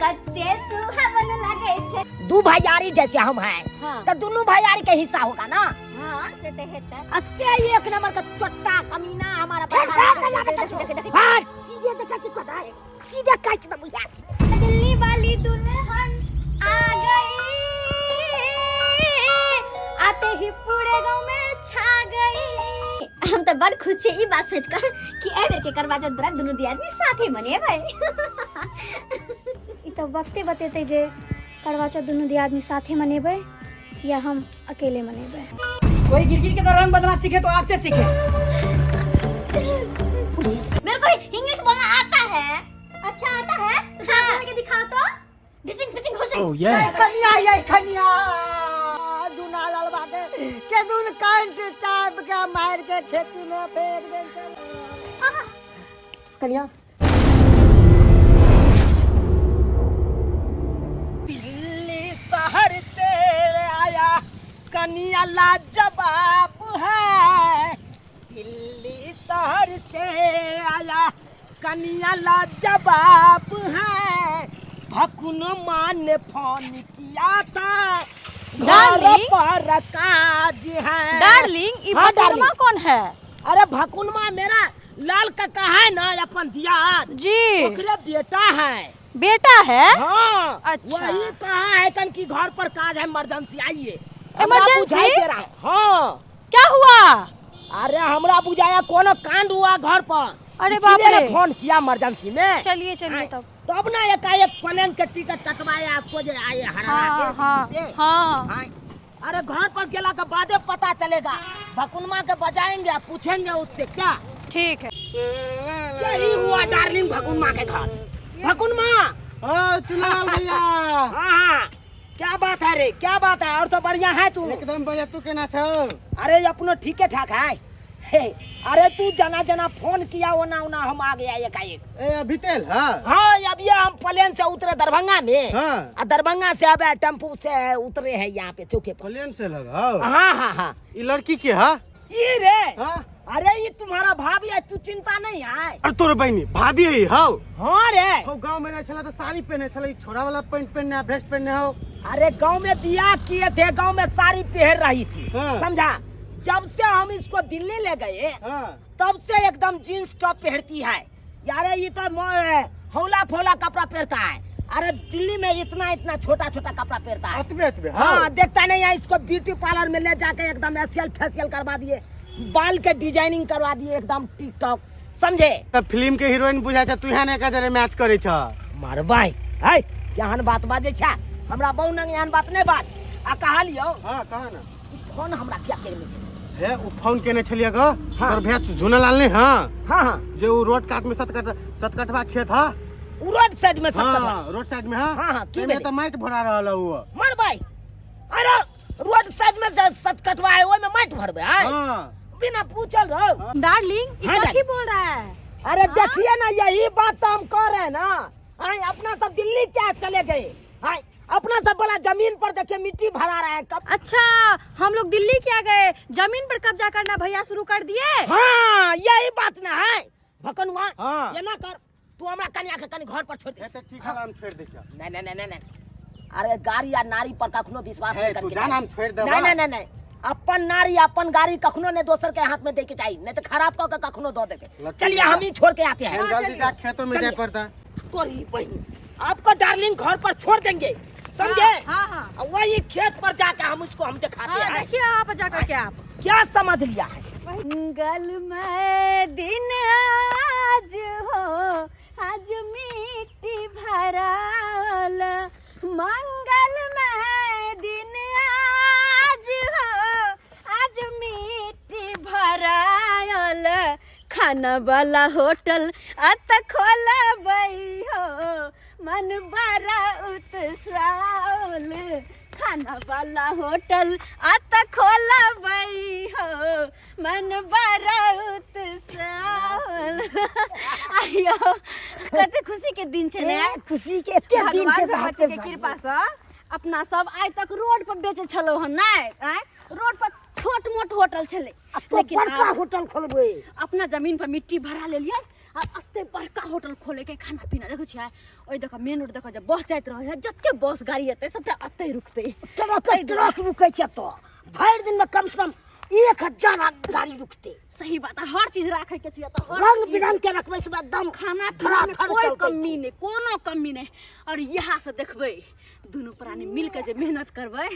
कते सुहावन लागै छै। दू भैयारी जैसे हम हैं। हाँ। तो दोनों भैयारी के हिस्सा होगा ना। हाँ, से तो हेतै। अस्से एक नंबर का चोट्टा कमीना हमारा देख, देख, देख। हाँ, सीधे देखा छी कदा सीधे काट दे बुझा से। दिल्ली वाली दुल्हन आ गई, आते ही पूरे गांव में छा गई। हम तो बड़ खुश छे ई बात सोच कर कि एहि बेर के करवा चौथ व्रत दुनू दियादनी साथे मनेबै। ई तऽ वक्ते बतेतै जे करवा चौथ दुनू दियादनी साथे मनेबै या हम अकेले मनेबै। कोई गिरगिट के तरह रंग बदलना सीखे तो आपसे सीखे। मेरे को इंग्लिश बोलना आता है। अच्छा आता है तो जरा बोल के दिखाओ तो। ढिसिंग फिसिंग घुसिंग। Oh yeah. कनिया ये कनिया दुना लड़वा के के दुन कांट चाप के मार के खेती में फेंक दे कनिया। दिल्ली शहर से आया कनिया लाजवाब है, दिल्ली शहर से आया कनिया लाजवाब है, भकुन माँ ने फोन किया था घर डार्लिंग। पर काज है। डार्लिंग, ई हाँ, भकुनमा डार्लिंग। कौन है? अरे भकुनमा मेरा लाल काका है ना, अपन दियाद जी। ओकरे बेटा है। बेटा है? हाँ। अच्छा। वही कहा है कन की घर पर काज है, इमरजेंसी आइए। हमरा इमरजेंसी? बुझाई दे रहा है। हाँ। क्या हुआ? अरे हमरा बुझाया कोनो कांड हुआ घर पर। अरे इसीलिए बाप रे। ना फोन किया इमरजेंसी में। चलिए चलिए। हाँ, तब तब ना एकाएक प्लेन के टिकट कटवाया आपको जे आए हरा हाँ के हाँ दिल्ली से। हाँ। हाँ। अरे घर पर गेला के बादे पता चलेगा, भकुनमा के बजाएंगे आ पूछेंगे उससे क्या। ठीक है। यही हुआ डार्लिंग भकुनमा के घर। भकुनमा। हाँ चुनाल भैया। हाँ हाँ, क्या बात है रे, क्या बात है? और तो बढ़िया है तू? एकदम बढ़िया, तू केना छौ? अरे अपनो ठीके ठाक है। हे, अरे तू जना जना फोन किया ओना ओना हम आ गया एकाएक। ए अभी तेल हाँ? हाँ, अभी हम प्लेन से उतरे दरभंगा में। हाँ। आ दरभंगा से अब टेम्पू से उतरे हैं यहाँ पे चौके पर। प्लेन से लगाओ? हाँ हाँ हाँ। ई लड़की के हाँ? ये रे। हाँ? अरे ये तुम्हारा भाभी है, तू चिंता नहीं है। अरे तोर बहिनी भाभी है हौ? हाँ रे। हौ गांव में नहीं छला तो साड़ी पहने छला, ई छोरा वाला पैंट पहनने आ भेस्ट पहनने हौ। अरे गांव में बियाह किए थे, गांव में साड़ी पहन रही थी। हाँ। समझा, जब से हम इसको दिल्ली ले गए हाँ। तब से एकदम जींस टॉप पहनती है यार। ये तो हौला फौला कपड़ा पहनता है। अरे दिल्ली में इतना इतना छोटा छोटा कपड़ा पहनता है। अतबे अतबे? हाँ। हाँ। देखता नहीं है, इसको ब्यूटी पार्लर में ले जाके एकदम एशियल फेशियल करवा दिए, बाल के डिजाइनिंग करवा दिए एकदम टिकटॉक, समझे? तब फिल्म के हीरोइन बुझा छ तू, यहाँ ने जरे मैच करे छ। मरबाई है, एहन बात बाजै छै हमरा बहु नंग, एहन बात नहीं बात आ कहलियौ। हाँ कहा ना। ई फोन हमरा किया केने छै? हे उ फोन केने छलिए ग। हाँ। तोर भैया झुनलाल ने? हाँ। हाँ हाँ। जे उ रोड काट में सतकटवा खेत हा। उ रोड साइड में सब। हाँ, रोड साइड में। हाँ हाँ, हाँ, की एमे भेलै? त माटि भरा रहल है उ। मरबाई, अरे रोड साइड में जे सतकटवा है ओहिमे माटि भरबै है? हाँ। बिना पूछल रहो। डार्लिंग, ये हाँ, कथी बोल रहा है? अरे देखिए ना, यही बात तो हम कह रहे हैं ना। आए अपना सब दिल्ली क्या चले गए, आए अपना सब बड़ा जमीन पर देखिए मिट्टी भरा रहा है कब। अच्छा, हम लोग दिल्ली क्या गए, जमीन पर कब्जा करना भैया शुरू कर दिए। हाँ, यही बात ना है भकनुआ। हाँ। ये ना कर तू, हमरा कन्या के कनी घर पर छोड़ दे। हे त ठीक है, हम छोड़ दै छियै। नहीं नहीं नहीं नहीं, अरे गाड़ी या नारी पर कखनो विश्वास हे नहीं तू करके जान चाही। हम छोड़ देबा। नहीं नहीं नहीं नहीं, अपन नारी अपन गाड़ी कखनो नहीं दोसर के हाथ में दे के चाहिए, नहीं तो खराब कऽ के कखनो दो देते। लट्टू चलिए लगा। हम ही छोड़ के आते हैं। हम जल्दी जा, खेतों में जाए चलिए। पड़ता। तोरी बहनी, आपको डार्लिंग घर पर छोड़ देंगे, समझे? हाँ हाँ। और वही खेत पर जाके हम उसको हम दिखाते हाँ। हैं। देखिए आप जा करके आप क्या समझ लिया है? मंगल में दिन आज हो, आज मिट्टी भराल। मंगल में दिन आज हो, आज मिट्टी भराल, खाना वाला होटल अत खोलबै हो, मन बड़ा उत्साहल। खाना वाला होटल अत खोलबै हो, मन बड़ा उत्साहल। आइयो कते खुशी के दिन छै ने? खुशी के एते दिन भगवान छै से हाथ भगवती से के कृपा से अपना सब आइ तक रोड पर बेचे छलौ हन नहि आँय, रोड पर छोट मोट होटल छलै, तो लेकिन बड़का आब होटल खोलबै। अपना जमीन पर मिट्टी भरा लेलियै। आ एते बड़का होटल खोले के खाना पीना देखै छियै ओहि देख मेन रोड देख जे बस जाइत रहै है जते बस गाड़ी एतै सबटा एतै रुकतै। ट्रक ट्रक रुकै छै तो भरि दिन में कम से कम 1000 गाड़ी रुकते। सही बात है, हर चीज राखे के छै तऽ रंग बिरंग के रखबै सब एकदम खाना पीना में धड़ाधड़ कोई चलतै। कमी नहीं, कोनो कमी नहीं। और यहाँ से देखबै दुनू प्राणी मिल के जे मेहनत करबै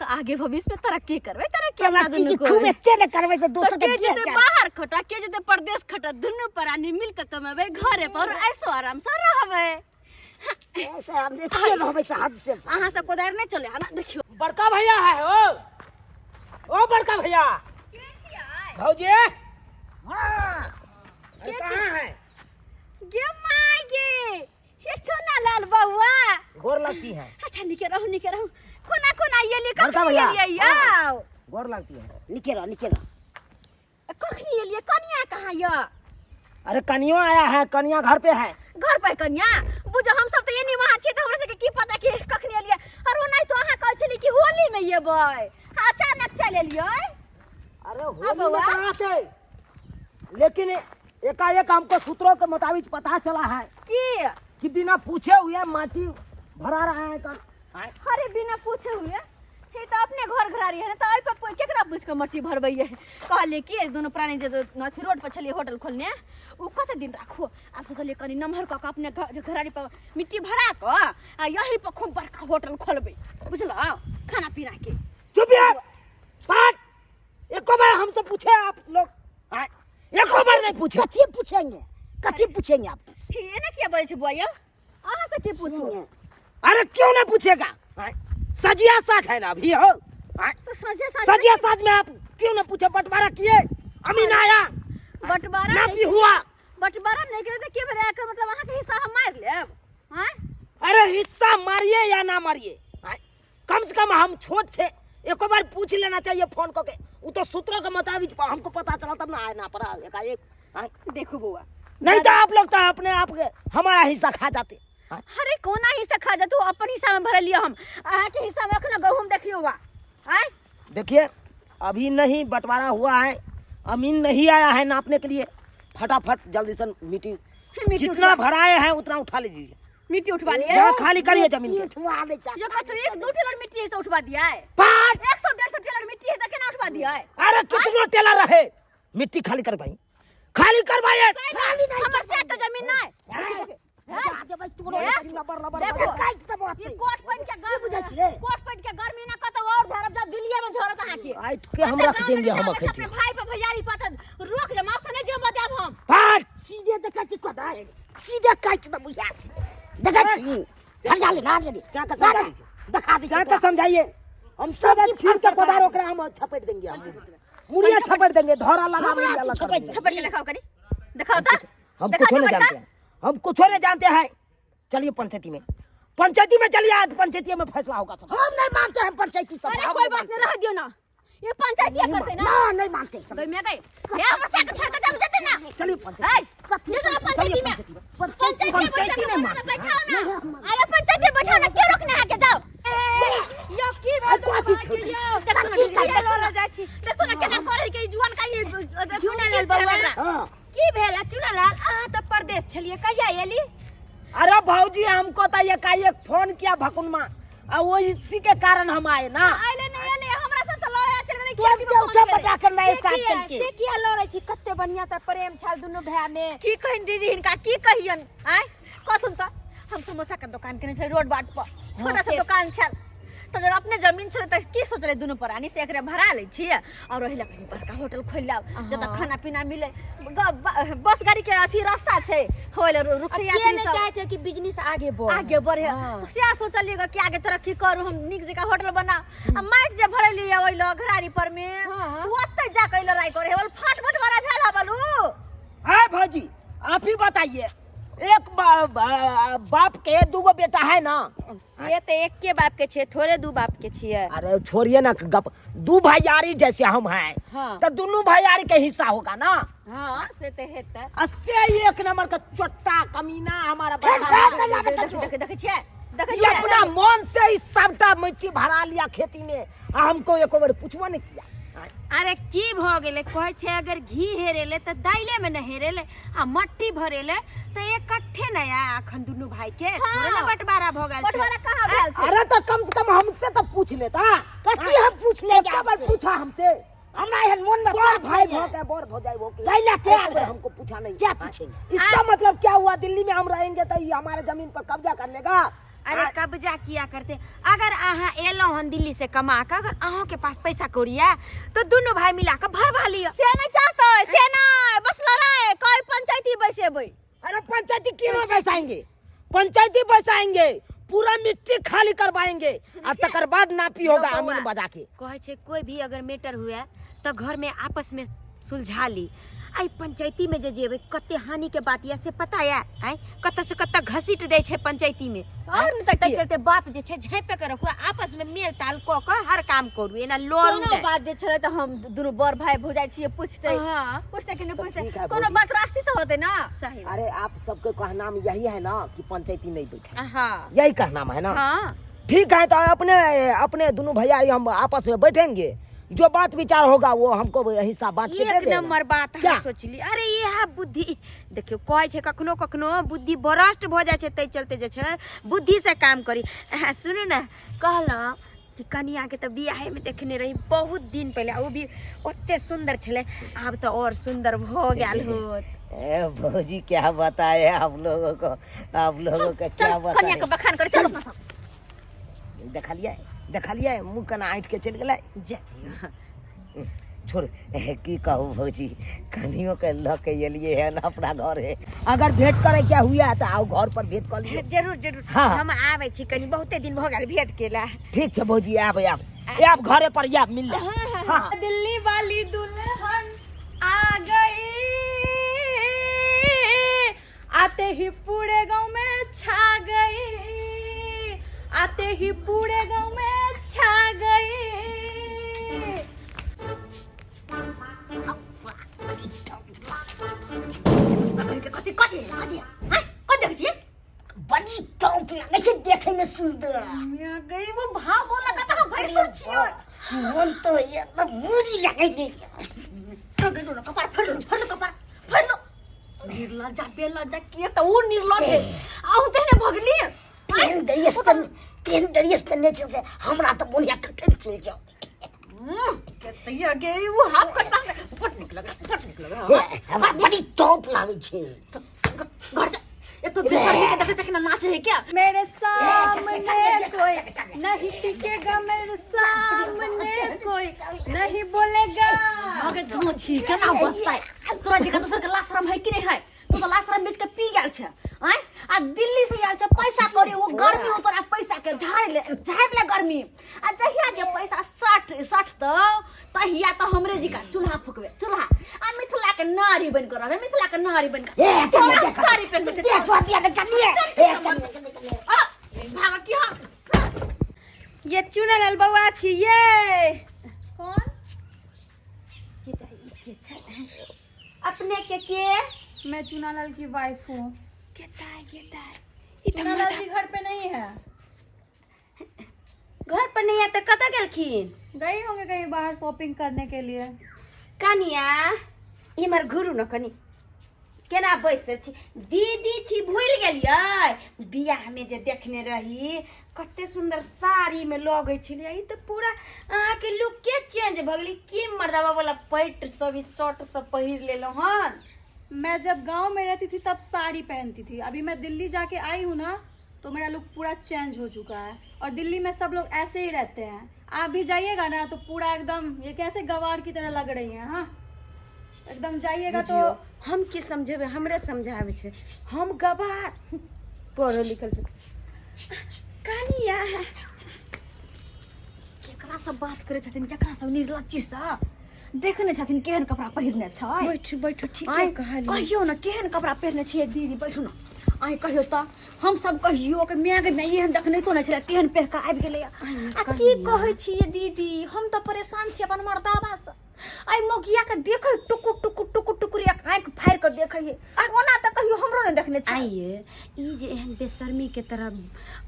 तो आगे भविष्य में तरक्की करबै, तरक्की अपना तरक्की दुनू की खूब को। एते ने करबै से तो दोसर के के जेतै बाहर खटा के जेतै परदेश खटा, दुनू प्राणी मिल के कमेबै घरे पर ऐसो आराम से रहबै। ऐसे हम एते रहबै से हद से। अहाँ सब कोदारि नहि चले है ना देखियो। बड़का भैया है ओ, ओ बड़का भैया भौजी। हाँ के कहाँ है? गे माय गे, ये चुना लाल बउआ गोर लगती है। अच्छा निके रहू निके रहू, कोना कोना एलियै बड़का कखनी भैया। एलियै यौ? गोर लगती है। निके रहो निके रहो। कखनी एलियै? कनिया कहाँ यऽ? अरे कनियो आया है, कनिया घर पे है। घर पर कनिया? बुझो हम सब तऽ एनी वहाँ छियै तऽ हमरा सबके की पता कि कखनी एलियै। और ओनाहि तो अहाँ कहै छलियै कि होली में एबै, अचानक चलि एलियै। अरे होली में बउआ। तो आते, लेकिन एकाएक हमको सूत्रों के मुताबिक पता चला है कि कि बिना पूछे हुए माटी भरा रहा है कल। अरे बिना पूछे हुए हे तो अपने घर घरारी है ना, तो एहि पर केकरा पूछ के मट्टी भरबैये? कहलियै कि दुनू प्राणी जे अथी रोड पर छलियै होटल खोलने, ओ कते दिन राखू? आब सोचलियै कनि नमहर कऽ के अपने घरारी पर मिट्टी भरा कऽ आ यही पर खूब बड़का होटल खोलबै, बुझलहुँ, खाना पीना के। चुप यार बात, एको बार हमसे पूछे आप लोग? हाँ, एको बार नहीं पूछे। कथी पूछेंगे, कथी पूछेंगे आप? हे एना किया बजै छै बुआ यौ? अहाँ से की पूछू? अरे क्यों नहीं पूछेगा? हाँ, सजिया साज है ना अभी हो। हाँ, तो सजिया साज सजिया साज में आप क्यों नहीं पूछे? बंटवारा किए, अमीन आया, बंटवारा ना नहीं भी हुआ। बंटवारा नहीं करे तो के भेलै? एकर मतलब अहाँ के हिस्सा हम मारि लेब? हाँ? अरे हिस्सा मारिए या ना मारिए, हाँ? कम से कम हम छोट थे, एको बार पूछ लेना चाहिए फोन करके। वो तो सूत्रों के मुताबिक हमको पता चला तब ना आए ना पड़ा एकाएक। हाँ? देखो बउआ, नहीं तो आप लोग तो अपने आप के हमारा हिस्सा खा जाते। हाँ? अरे कोना हिस्सा खा जाते? अपन हिस्सा में भरलिए हम, अहाँ के हिस्सा में अखनो गहूम देखियो बा। हाँ? देखिए अभी नहीं बंटवारा हुआ है, अमीन नहीं आया है नापने के लिए, फटाफट जल्दी से मिट्टी मिट्टी जितना उठवा- भराए हैं उतना उठा लीजिए। मिट्टी उठवा लिए? यहाँ खाली करिए जमीन के। उठवा दे चा। ये कथु एक दू टेलर मिट्टी से उठवा दिया है। पाँच। 100-150 टेलर मिट्टी है तो केना उठवा दिया है? अरे कितनो टेलर रहे, मिट्टी खाली कर भाई, खाली कर भाई। खाली नहीं, हमर से के जमीन नहीं। देखो, ई कोट पैंट के गर्मी बुझै छी रे? कोट पैंट के गर्मी ना कतौ और धरब, जा दिल्लीए में झरत अहाँ के। आइट के हम रख देंगे हम अपने अखैती। भाई पर भैयारी पर त रोक जमा से नहीं जमा देब हम। पाँच। सीधे देखै छी कोदारि, सीधे काटि देबौ यहाँ से। देखै छी? हरियाली ना हरियाली। से के समझा दीजिए। देखा दी से के समझाइए। हम सीधे छीन के कोदार ओकरा हम छपेट देंगे, हम मुड़िया छपेट देंगे, धौरा लगा मुड़िया लगा देंगे। छपेट के दिखाओ कनी, दिखाओ त। हम दिखाओ कुछ नहीं छपेट जानते हैं, हम कुछ नहीं जानते हैं। चलिए पंचायती में, पंचायती में चलिए, आज पंचायती में फैसला होगा सब। हम नहीं मानते हैं पंचायती सब। अरे हम कोई नहीं बात नहीं, रह दियो ना, ये पंचायती करते ना। ना नहीं मानते। गई में गई, ये हमर से के छोड़ के जाम जेते ना। चलिए पंचायती। ए, ये तो पंचायती में, पंचायती में पंचायती में बैठाओ ना, बैठाओ ना। अरे पंचायती में बैठाओ ना, क्यों रोकने आके जाओ? यो की भेल अरे कथी छोड़ी? देखो ना, देखो ना, देखो ना केना करे के जुआन का ये चुनालाल बउआ। हाँ। की भेल चुनालाल? अहाँ तऽ परदेश छलियै, कहिया एली? अरे भौजी हमको तो एकाएक फोन किया भकुनमा, आ वो इसी के कारण हम आए ना। आइले नहीं आइले, हमरा सब से लड़े चल गेलै। तू अब जे उठा पटा कर नया से स्टार्ट किया चल के। से किया लड़ै छी? कते बढ़िया तऽ प्रेम छल दुनू भाय में। की कहिन दीदी हिनका, की कहियन? आय कथुन तऽ हम समोसा के दुकान केने छलियै रोड बाट पर, छोटा सा दुकान छल। तऽ जब अपने जमीन छलै तऽ की सोचलै दुनू प्राणी से एकरे भरा लै छियै और ओहि लए कनि बड़का होटल खोलि लेब जतऽ खाना पीना मिले। बस गाड़ी के अथी रास्ता छै, होय लए रुकतै के यात्री नहि सब। चाहै छै कि बिजनेस आगे बढ़े? आगे बढ़े, सएह सोचलियै कि आगे तरक्की करू, हम नीक जकाँ होटल बना। आ माटि जे भरेलियै ओहि लग घरारी पर में, ओतै जा कऽ लड़ाइ करे बोल, फाट बटवारा भेल हा बोलू। हाँ भौजी आप ही बताइए, एक बाप के दूगो बेटा है ना? से तऽ एके बाप के छै, थोड़े दू बाप के छियै। अरे छोड़िए ना गप, दू भैयारी जैसे हम हैं। हाँ। तो दोनों भैयारी के हिस्सा होगा ना। हाँ से तऽ हेतै। अस्से एक नंबर का चोट्टा कमीना हमारा बड़ा। देखै देखै छियै, देखै ये छियै अपना मन से ही सबटा मिट्टी भरा लिया खेती में, आ हमको एको बार पूछबो नहीं किया। अरे की भऽ गेलै कहै छै अगर घी हेरेले तऽ दाइले में न हेरेले आ मट्टी भरेले तऽ इकट्ठे न आ अखन दुनू भाई के थोड़े न बंटवारा भऽ गेल छै बंटवारा कहाँ भेल छै अरे तो कम से कम हमसे तो पूछ लेता। कथी हम पूछ लेंगे एक बार आपसे? पूछा हमसे। हमरा एहन मोन में बड़ पाप भाई नहीं है। भो के बड़ भो जाए वो के। दैला के एक बार हमको पूछा नहीं। क्या पूछेंगे? इसका मतलब क्या हुआ, दिल्ली में हम रहेंगे तो ये हमारे जमीन पर कब्जा कर लेगा। अरे कब्जा किया करते, अगर अहाँ एलहुँ हन दिल्ली से कमा के, अगर अहों के पास पैसा कौड़ी है तो दुनू भाई मिला के भरवा लिअ। से नहीं चाहते, से नहीं, बस लड़ाई कोई पंचायती बैसेबै। अरे पंचायती क्यों बैसाएंगे, पंचायती बैसाएंगे, पूरा मिट्टी खाली करवाएंगे आ तकर बाद नापी होगा बौआ, अमीन बजा के। कहै छै कोई भी अगर मैटर हुए तो घर में आपस में सुलझा ली। आई पंचायती में जे जेबै कते हानि के बात यऽ से पता यऽ? आँय कतऽ से कतऽ घसीट दै छै पंचायती में। और नहि तऽ तै की? चलते बात जे छै झाँपि के रखू, आपस में मेल ताल कऽ के हर काम करू, एना लड़ू कोनो नहि। बात जे छलै तऽ हम दुनू बड़ भाई भौजाइ छियै, पूछतै। हाँ। पूछतै कि नहि तऽ पूछतै? ठीक है, कोनो भौजी। बात रास्ते से होतै ना। सही। अरे आप सबके कहना में यही है ना कि पंचायती नहीं बैठे। हाँ। यही कहना है ना। हाँ। ठीक है, तो अपने अपने दोनों भैया हम आपस में बैठेंगे, जो बात विचार होगा वो हमको हिस्सा बांट के दे एक देना। नंबर बात हम क्या? सोचली। अरे इएह बुद्धि देखियौ, कहै छै कखनो कखनो बुद्धि भ्रष्ट भऽ जाइ छै, ताहि चलते जे छै बुद्धि से काम करी। अहाँ सुनू ने, कहलहुँ कि कनियाके तऽ बियाहेमे देखने रही बहुत दिन पहिले, ओ भी ओते सुन्दर छलै, आब तऽ आओर सुन्दर भऽ गेल होत। ए भौजी क्या बताए आप लोगों को, आप लोगों को क्या चल बताए। कनिया के बखान कर, चल अपना सब। देखलिए देखलिए मुँह केना ऐंठ के चलि गेलै। जा छोड़, की कहू भौजी, कनियो के लऽ के एलियै हन अपना घरे, अगर भेंट करे के हुए तऽ आउ घर पर भेंट कऽ लियौ। जरूर जरूर। हाँ। हम आबै छी, कनी बहुते दिन भऽ गेल भेंट केला। ठीक छै भौजी, आब आब आब घरे पर आब मिल ले। हाँ। दिल्ली वाली दुल्हन आ गई, आते ही पूरे गांव में छा गई, आते ही पूरे गांव में छा गई। कथी कथी कथी हैं, कथी देखै छियै? बड़ी टॉप लागै छै देखै में सुंदर। मिया गई वो भाव बोला कता हम भैंसुर छियै। मन तो एकदम मुड़ी लागै छै। गई नो कपार फड़लो फड़लो कपार फड़लो। निर्लज्जा बेलज्जा के त उ निर्लज्ज है, आहू तेहने भगली। केहन ड्रेस पहन, केहन ड्रेस पहनने छै से हमरा तऽ मोन या कखन चलि जाउ। के गे वो हाफ कट बड़ नीक लगे, बड़ नीक लगे। हे, हमरा बड़ी टॉप लागै छै। घर जा, ये तो बेशर्मी के देखे छै ना नाचे है क्या। मेरे सामने कोई नहीं टिकेगा, मेरे सामने कोई नहीं बोलेगा। आगे धो छी केना बसतै तोरा जगह दोसर के लाशरम है कि नहीं है? तू तो लाशरम बेच के पी गेल छै। आय आ दिल्ली से आयल छै पैसा करी, वो गर्मी हो तोरा पैसा के झाड़ ले, झाड़ ले गर्मी। आ जहिया जे पैसा 60 सठतौ तहिया तो हमरे जी का चूल्हा फुकबे, चूल्हा। आ मिथिला के नारी बन के रहबे, मिथिला के नारी बन के। ए, तोरा देख, साड़ी पहन के देख, देख, देख, देख, देख, देख, देख, देख, देख। आ, भागा की हम। ये चुनलाल बौआ छी ये। कौन? अपने के के? मैं चुनालाल की वाइफ हूँ। केताय केताय ई तऽ चुनालाल जी घर पे नहीं है। घर पर नहीं है तऽ कतऽ गेलखिन? गई होंगे कहीं बाहर शॉपिंग करने के लिए। कनिया इमहर घुरू न कनी, केना बैसल छी दीदी छी भूलि गेलियै बियाह में जे देखने रही कते सुंदर साड़ी में लगै छलियै, ई तऽ पूरा अहाँके लुक के चेंज भऽ गेलै। की मर्दाबा वाला पैंट सब ई शर्ट सब पहिर लेलहुँ हन? मैं जब गांव में रहती थी तब साड़ी पहनती थी, अभी मैं दिल्ली जाके आई हूँ ना तो मेरा लुक पूरा चेंज हो चुका है। और दिल्ली में सब लोग ऐसे ही रहते हैं, आप भी जाइएगा ना तो पूरा एकदम ये कैसे गवार की तरह लग रही हैं। हाँ एकदम जाइएगा तो हम की समझेबै, हमरे समझाबै छै, हम गवार पढ़ल लिखल छै। कनिया केकरा सब बात करै छथिन, केकरा सब निर्लज्जी सँ देखने छथिन केहन कपड़ा पहिरने छै। बैठू बैठू, ठीक आँय, कहलियै। कहियौ ने केहन कपड़ा पहिरने छियै दीदी, बैठू ने। आँय कहियौ तऽ हम सब कहियौ कि माय गे माय एहन देखने तो नहि छलै, तेहन पहिर कऽ आबि गेलैया। आ की कहै छियै दीदी, हम तऽ परेशान छी अपन मर्दाबा सँ। आइ मौगिया के देखै टुकुर टुकुर टुकुर टुकुर एक आँखि फाड़ि कऽ देखै है, आ ओना तऽ कहियो हमरो नहि देखने छै। आइए ई जे एहन बेशर्मी के तरह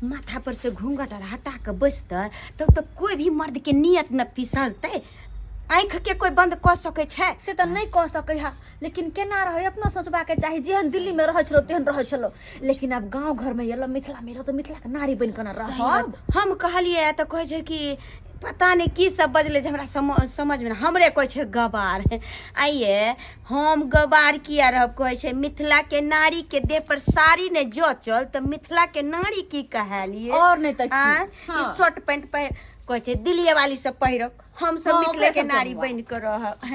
माथा पर से घूंघट आर हटा कऽ बैसतै तब तऽ कोई भी मर्द के नियत न फिसलतै। आँखि के कोई बंद कऽ सकै छै? से तऽ नहि कऽ सकै है, लेकिन केना रहै अपनो सोचबाके चाही। जेहन दिल्लीमे रहै छलहुँ तेहन रहै छलहुँ, लेकिन आब गाँव घरमे एलहुँ, मिथिलामे एलहुँ तऽ मिथिलाके नारी बनि कऽ ने रहब। हम कहलियै तऽ कहै छै कि पता नहि की सब बजलै जे हमरा समझमे नहि। हमरे कहै छै गवार। आइये हम गवार किया रहब? कहै छै मिथिलाके नारीके देह पर साड़ी नहि जचल तऽ मिथिलाके नारी की कहलियै? और नहि तऽ की? आँय? ई शर्ट पैंट पहिर कहै छै दिल्लीए वाली सब पहिरब, हम सब हाँ, मिथिले के ओकरे सबके नारी हुआ। बनि कऽ रहब।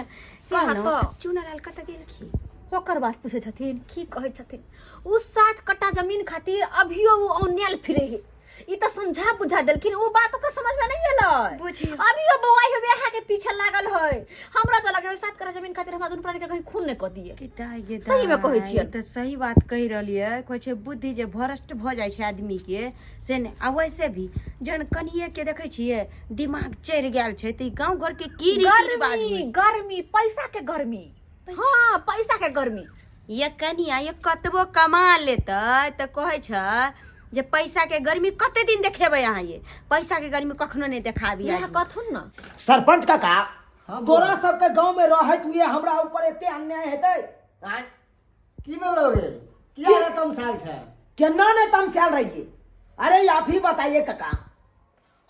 सएह सुनू, तऽ। चुनालाल कतऽ गेलखिन? ओकर बात पूछै छथिन, की कहै छथिन? ओ 7 कट्टा जमीन खातिर अभियो ओ औनेल फिरे है। ई तऽ समझा बुझा देलखिन, ओ बात ओकर समझ में नहीं एलै। बुझियौ। अभियो बौआई होबे अहाँ के पीछे लागल है। हमरा तऽ लगे 7 कट्टा जमीन खातिर हमरा दुनू प्राणी के कहीं खून नहीं कऽ दिए। के दाइ गे सही में कहै दाइ, छियनि। ई तऽ सही बात कहि रहलियै। कहै छै बुद्धि जे भ्रष्ट भऽ जाइ छै आदमी के से नहि। आ वैसे भी जहन कनिए के देखै छियै दिमाग चढ़ि गेल छै तऽ ई गाँव घर के की रीति रिवाज गर्मी होइ? गर्मी, पैसा के गर्मी। हाँ, पैसा के गर्मी। ये कनिया ये कतबो कमा लेतै तऽ कहै छै जे पैसा के गर्मी कते दिन देखेबै अहाँ? ये पैसा के गर्मी कखनो नहि देखाबी। वएह आदमी। कहथुन ने। सरपंच काका, हाँ, बोल। तोरा सबके गांव में रहत हुए हमरा ऊपर एते अन्याय हेतै? आँय? की भेलौ रे? किया रे तमसायल छै? केना नहीं तमसायल रहिए? अरे आप ही बताइए काका,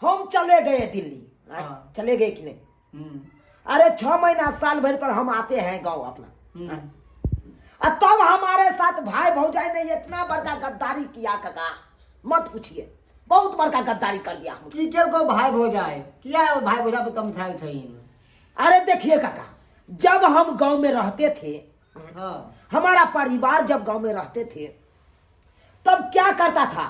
हम चले गए दिल्ली। आँय? हाँ। चले गए कि नहीं? हम्म। अरे 6 महीना साल भर पर हम आते हैं गांव अपना। हम्म। और तब हमारे साथ भाई भौजाई ने इतना बड़का गद्दारी किया काका, मत पूछिए, बहुत बड़का गद्दारी कर दिया हम। की केलको भाई भौजाई? किया भाई भौजाई पर तमसायल छै? अरे देखिए काका, जब हम गांव में रहते थे, हाँ, हमारा परिवार जब गांव में रहते थे तब क्या करता था?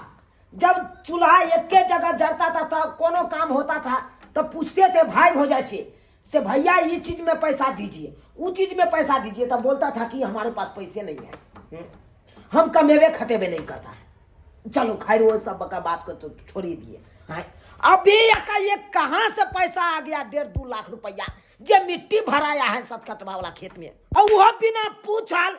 जब चूल्हा एक के जगह जरता था तब कोनो काम होता था तब पूछते थे भाई भौजाई से भैया ये चीज में पैसा दीजिए, वो चीज में पैसा दीजिए। तब बोलता था कि हमारे पास पैसे नहीं है, हम कमेबे खटेबे नहीं करता है। चलो खैर वो सब का बात को तो छोड़ ही दिए। हाँ, अभी एकाएक कहाँ से पैसा आ गया 1.5-2 लाख रुपया जे मिट्टी भराया है सतकटवा वाला खेत में, और वह बिना पूछल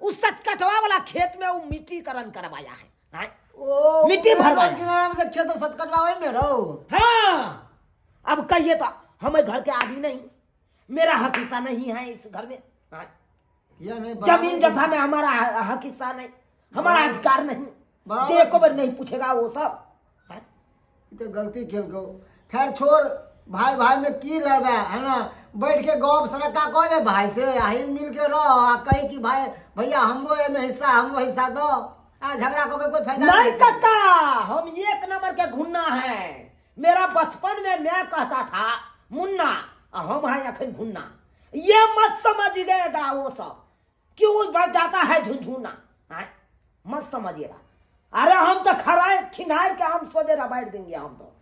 उस सतकटवा वाला खेत में वो मिट्टीकरण करवाया है। हाँ? ओ मिट्टी भरवाया। किनारा में तो खेत सतकटवा में रहो। हाँ, अब कहिए तो हमें घर के आदमी नहीं, मेरा हक हिस्सा नहीं है इस घर में। हाँ? या नहीं जमीन जथा में हमारा हक हिस्सा नहीं, हमारा अधिकार नहीं, बराबर। जो एको बार नहीं पूछेगा वो सब। हाँ? ई तो गलती केलको। खैर छोड़, भाई भाई में की लड़बे है ना? बैठ के गप सड़का कह ले भाई से, आही मिल के रह आ कही कि भाई भैया हमरो एमे हिस्सा, हमरो हिस्सा दो। आ झगड़ा कऽ के कोई फायदा नहीं काका, हम एक नंबर के घुन्ना है। मेरा बचपन में मैं कहता था मुन्ना, आ हम है अखन घुन्ना। ये मत समझिएगा वो सब कि वो बढ़ जाता है झुनझुना। हाँ? मत समझिएगा। अरे हम तो खड़ा खिंगार के हम सोझे रबाड़ देंगे। हम तो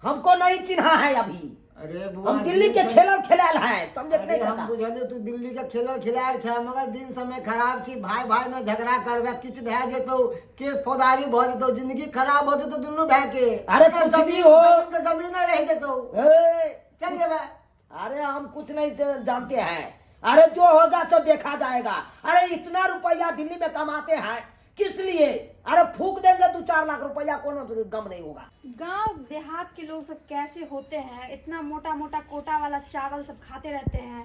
हमको नहीं चिन्हा है अभी। अरे बुआ, हम दिल्ली के दिन खेलल खेलाल हैं, समझे कि अरे नहीं हम काका? बुझलियो तू दिल्ली के खेलल खिलाड़ छै, मगर दिन समय खराब छी। भाई भाई में झगड़ा करबे किछु भए जेतौ, केस फौजदारी भऽ जेतौ, जिंदगी खराब भऽ जेतौ दुनू भाई के। अरे कुछ भी हो। जमीन के जमीन रहि जेतौ। ए, चल जेबै। अरे हम कुछ नहीं जानते हैं। अरे जो होगा सो देखा जाएगा। अरे इतना रुपया दिल्ली में कमाते हैं किस लिए? अरे फूक देंगे 2-4 लाख रुपया, कोनो गम नहीं होगा। गांव देहात के लोग सब कैसे होते हैं, इतना मोटा मोटा कोटा वाला चावल सब खाते रहते हैं।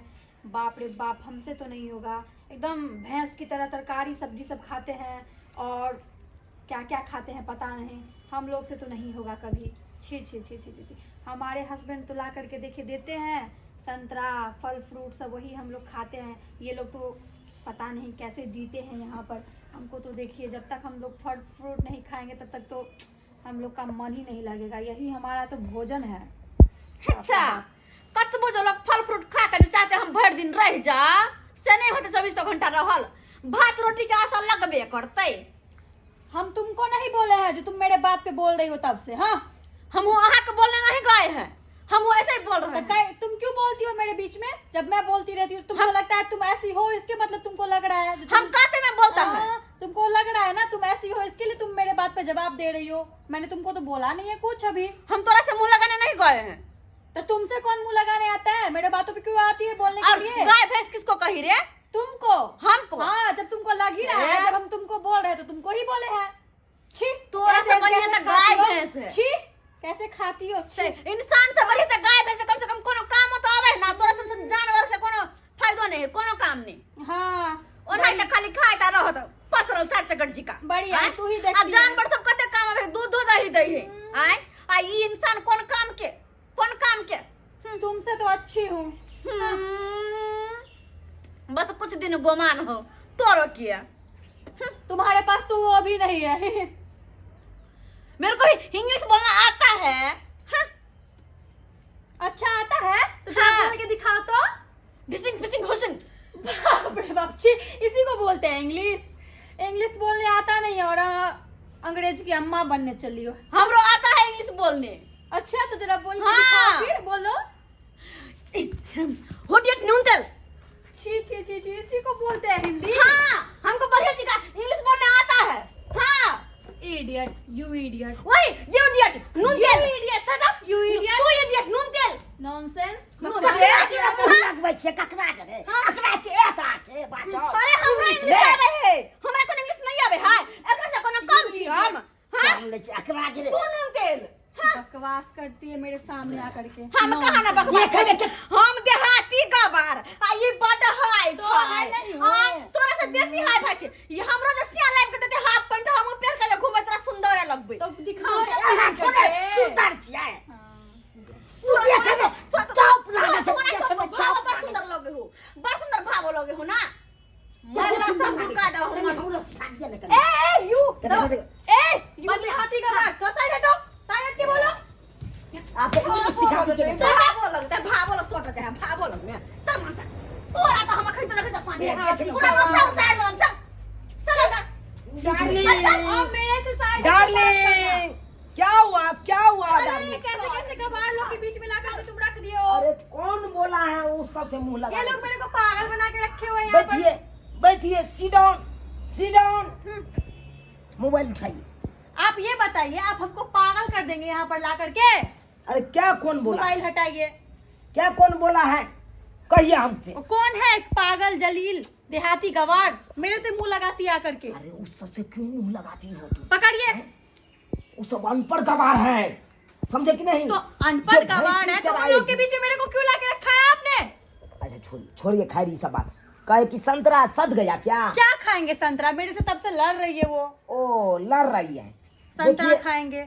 बाप रे बाप, हमसे तो नहीं होगा। एकदम भैंस की तरह तरकारी सब्जी सब खाते हैं और क्या क्या खाते हैं पता नहीं। हम लोग से तो नहीं होगा कभी। छी छी छी छी छी छी। हमारे हस्बैंड तो ला करके देखिए देते हैं संतरा फल फ्रूट सब, वही हम लोग खाते हैं। ये लोग तो पता नहीं कैसे जीते हैं यहाँ पर। हमको तो देखिए जब तक हम लोग फल फ्रूट नहीं खाएंगे तब तक तो हम लोग का मन ही नहीं लगेगा। यही हमारा तो भोजन है। अच्छा, कतबो जो लोग फल फ्रूट खा के जे चाहते हम भरि दिन रह जा, से नहीं होते। 24 घंटा रहल भात रोटी के आशा लगबे करते। हम तुमको नहीं बोले हैं जो तुम मेरे बात पे बोल रही हो तब से। हाँ, हम अहाँ के बोलने नहीं गए हैं, हम ऐसे ही बोल रहे तो हैं। तुम क्यों बोलती हो मेरे बीच में? जब मैं बोलती रहती हूँ तुमको लगता है तुम ऐसी हो, इसके मतलब तुमको लग रहा है जो हम कहते में बोलता है। हाँ, तुमको लग रहा है ना तुम ऐसी हो, इसके लिए तुम मेरे बात पे जवाब दे रही हो। मैंने तुमको तो बोला नहीं है कुछ अभी। हम तोरा से मुंह लगाने नहीं गए हैं। तो तुमसे कौन मुंह लगाने आता है? मेरे बातों पे क्यों आती है बोलने के और लिए? गाय भैंस किसको कही रे? तुमको। हमको? हाँ, जब तुमको लग ही रहा है, जब हम तुमको बोल रहे हैं तो तुमको ही बोले हैं। छी, तोरा से कैसे- बढ़िया कैसे तो गाय खाती हो? भैंस है। छी, कैसे खाती हो? छी। इंसान से बढ़िया तो गाय भैंस है, कम से कम कोनो काम तो आवे ना। तोरा से नहीं है कोनो काम नहीं। हाँ। ओना त खाली खाइत आ रहत पसरल चार चकट जिका। बढ़िया, आँय? तू ही देखती आ है। जानवर सब कते काम आवे, दूध दही दै है। आय आ ई इंसान कोन काम के, कोन काम के? तुमसे तो अच्छी हूँ। बस कुछ दिन गोमान हो तोरो किया। तुम्हारे पास तो वो भी नहीं है। मेरे को भी इंग्लिश बोलना आता है। हाँ। अच्छा आता है तो जरा हाँ। बोल के दिखाओ तो। ढिसिंग फिसिंग हुसिंग। बाप रे बाप, छी, इसी को बोलते हैं इंग्लिश। इंग्लिश बोलने आता नहीं है और अंग्रेज की अम्मा बनने चली हो। हमरो आता है इंग्लिश बोलने। अच्छा तो जरा बोल के हाँ। दिखाओ फिर, बोलो। होडियट नून तेल। छी छी छी छी, इसी को बोलते हैं हिंदी। हाँ, हमको बढ़िया जी का इंग्लिश बोलने आता है। हाँ। Idiot, you idiot. वही, you idiot, नून you तेल। Idiot, shut up, you idiot. तू इडियट, नून तेल। नॉनसेंस। नून ककरा तेल। के मुँह लगबै छियै, ककरा के रे? ककरा के एता के बाजो? अरे हमरा इंग्लिश इंग्लिश में। आवे है, हमरा कोनो इंग्लिश नहीं आवे है, एकरा से कोनो कम छी हम। हाँ? जान लै छियै, एकरा के रे। तू नून तेल। हाँ? बकवास करती है मेरे सामने आकर के। हम कहाँ ना बकवास देखे में के- हम देहाती गवार आ ई बड हाई तो है नहीं हो। हाँ, तोरा से बेसी हाई फाई छै। ई हमरो जे सिया लाइब के देते हाफ पैंट हम पेर के जे घुमै तोरा सुंदर लगबै। तो दिखाओ ना अहाँ पहन थोड़े करके। सुंदर छियै। हाँ। तू देखे में टॉप लागै छै, तोरा देखे में भाव टॉप बड़ सुंदर लगे हो, बड़ सुंदर भाव लगे हो ना। केते मरला सुंदर सब लागै ढुका छै। दहो तनी हमर। हमरो सिखा दिअ ने कनी। ए ए you तनी हमरो- ए you देहाती गवार, तो साइड हटो, साइड हट के बोलो। आप इंग्लिश सिखा दिअ ने। भावो लगतै, भावो लग सोट दे, भावो लग ने। तब मन से तोरा तो हम खरीद रखे पानी। देख, पूरा गुस्सा उतार दो, चल चलो ना। डार्लिंग, अब मेरे से साइड हट के बात करना। डार्लिंग, क्या हुआ, क्या हुआ अरे डार्लिंग? कैसे कैसे गवार लोग के बीच में लाकर के तुम रख दियो। अरे कौन बोला है उस सबसे मुंह लगा? ये लोग मेरे को पागल बना के रखे हुए हैं यहाँ पर। बैठिए बैठिए, sit down sit down, mobile उठाइए। आप ये बताइए, आप हमको पागल कर देंगे यहाँ पर ला करके? अरे क्या कौन बोला? मोबाइल हटाइए। क्या कौन बोला है कहिए हमसे। वो कौन है एक पागल जलील देहाती गवार मेरे से मुंह लगाती आकर के? अरे उस सबसे क्यों मुंह लगाती हो तुम? पकड़िए। वो सब अनपढ़ गवार है, समझे कि नहीं? तो अनपढ़ जो गवार भैंसी है तो उन चराएगी। लोग के बीच में मेरे को क्यों ला के रखा है आपने? अच्छा छोड़िए छोड़िए, खैर ये सब बात। कहे कि संतरा सद गया क्या? क्या खाएंगे संतरा, मेरे से तब से लड़ रही है वो। ओ लड़ रही है। संतरा देखिए, खाएंगे।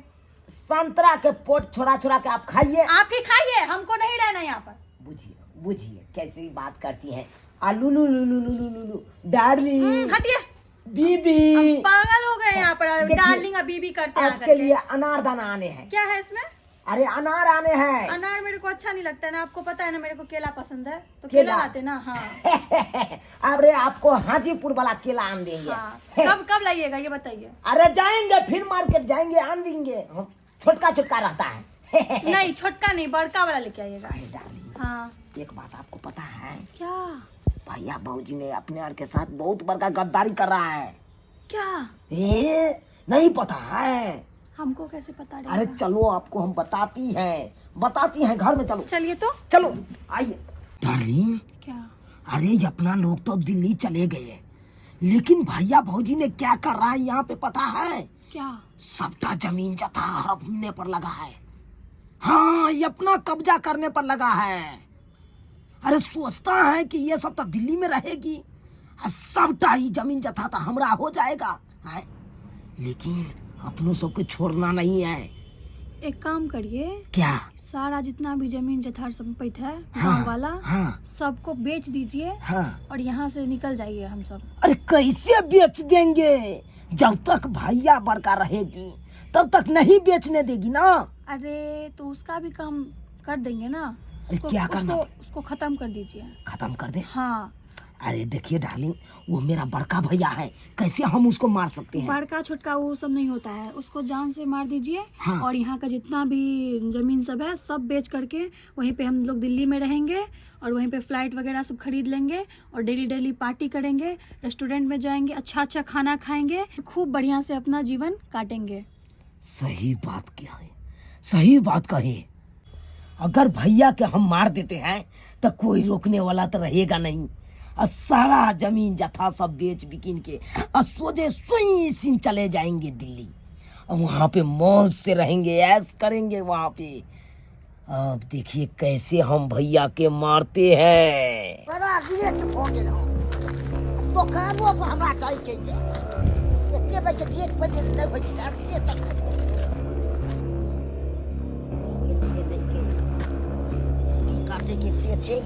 संतरा के पोट छोड़ा छोड़ा के आप खाइए। आप ही खाइए, हमको नहीं रहना यहाँ पर। बुझिए बुझिए कैसी बात करती हैं। आलू लू लू लू लू लू लू लू डार्लिंग, हटिए, बीबी पागल हो गए यहाँ पर। देखिए, डार्लिंग अभी भी करते हैं आपके आकर के। लिए अनारदाना आने हैं। क्या है इसमें? अरे अनार आने हैं। अनार मेरे को अच्छा नहीं लगता है ना, आपको पता है ना मेरे को केला पसंद है, तो केला केला? लाते ना। हाँ अरे आपको हाजीपुर वाला केला आन देंगे। हाँ। कब कब लाइएगा ये बताइए? अरे जाएंगे फिर मार्केट जाएंगे, आन देंगे हम। छोटका छोटका रहता है। नहीं छोटका नहीं, बड़का वाला लेके आइएगा। अरे डार्लिंग, हाँ एक बात आपको पता है? क्या? भैया भाऊजी ने अपने और के साथ बहुत बड़का गद्दारी कर रहा है। क्या? ये नहीं पता है? हमको कैसे पता रहेगा? अरे चलो आपको हम बताती हैं, बताती हैं, घर में चलो। चलिए तो चलो आइए। डार्लिंग, क्या? अरे ये अपना लोग तो अब दिल्ली चले गए, लेकिन भैया भौजी ने क्या कर रहा है यहाँ पे पता है? क्या? सबटा जमीन जथा हड़पने पर लगा है। हाँ ये अपना कब्जा करने पर लगा है। अरे सोचता है कि ये सब तो दिल्ली में रहेगी और सबटा ही जमीन जथा तो हमरा हो जाएगा है, लेकिन अपनों सबको छोड़ना नहीं है। एक काम करिए। क्या? सारा जितना भी जमीन जथार संपत्ति है हाँ, गाँव वाला, हाँ। सबको बेच दीजिए। हाँ। और यहाँ से निकल जाइए हम सब। अरे कैसे बेच देंगे? जब तक भैया बड़का रहेगी तब तक नहीं बेचने देगी ना। अरे तो उसका भी काम कर देंगे ना। अरे क्या करना? उसको खत्म कर दीजिए। खत्म कर दे? हाँ। अरे देखिए डार्लिंग, वो मेरा बड़का भैया है, कैसे हम उसको मार सकते हैं? बड़का छोटका वो सब नहीं होता है, उसको जान से मार दीजिए। हाँ। और यहाँ का जितना भी जमीन सब है सब बेच करके वहीं पे हम लोग दिल्ली में रहेंगे और वहीं पे फ्लाइट वगैरह सब खरीद लेंगे और डेली डेली पार्टी करेंगे, रेस्टोरेंट में जाएंगे, अच्छा अच्छा खाना खाएंगे, खूब बढ़िया से अपना जीवन काटेंगे। सही बात क्या है, सही बात कहे। अगर भैया के हम मार देते हैं तो कोई रोकने वाला तो रहेगा नहीं, और सारा जमीन जथा सब बेच बिकिन के और सोझे सुई सिन चले जाएंगे दिल्ली, और वहाँ पे मौज से रहेंगे, ऐश करेंगे वहाँ पे। अब देखिए कैसे हम भैया के मारते हैं। बड़ा लेट भऽ गेल हँ, दोकानो पर हमरा जाइके यऽ। एते बजे गेट पर जे नहि होइ छै से तक से नहि के की काटैके से छै।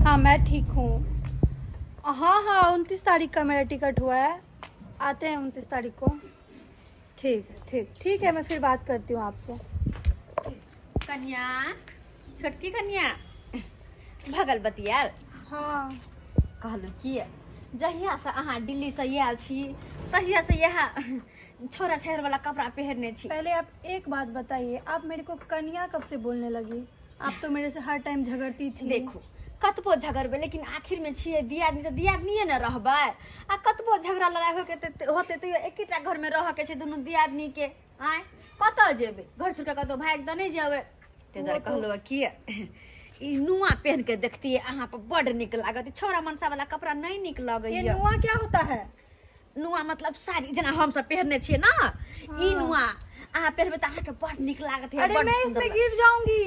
हाँ मैं ठीक हूँ। हाँ हाँ 29 तारीख का मेरा टिकट हुआ है, आते हैं 29 तारीख को। ठीक है, ठीक ठीक है, मैं फिर बात करती हूँ आपसे। कन्या, छोटकी कन्या भगल बतियाल। हाँ। कहलहुँ कि जहियासँ अहाँ दिल्लीसँ आयल छी तहियासँ इएह छोरा छाड़िवला कपड़ा पहिरने छी। पहले आप एक बात बताइए, आप मेरे को कन्या कब से बोलने लगी? आप तो मेरे से हर टाइम झगड़ती थी। देखू, कतबो झगड़बै लेकिन आखिरमे छियै दियादनी तऽ दियादनिए ने रहबै। आ कतबो झगड़ा लड़ाइ होइके होतै तैयो एकेटा घरमे रहऽके छै दुनू दियादनीके। आँय, कतऽ जेबै? घर छोड़ि कऽ कतहु भागि तऽ नहि जेबै। ताहि दुआरे कहलहुँ कि ई नुआ पहिन के देखतियै अहाँ पर बड्ड नीक लागत। ई छौड़ा मनसा वाला कपड़ा नहि नीक ये लगैया। नुआ क्या होता है? नुआ मतलब साड़ी, जेना हमसब पहिरने छियै ने, ई नुआ अहाँ पहिरबै तऽ अहाँके बड्ड नीक लागत। हे, अरे बड्ड मैं सुन्दर इसमें लागत। गिर जाऊंगी।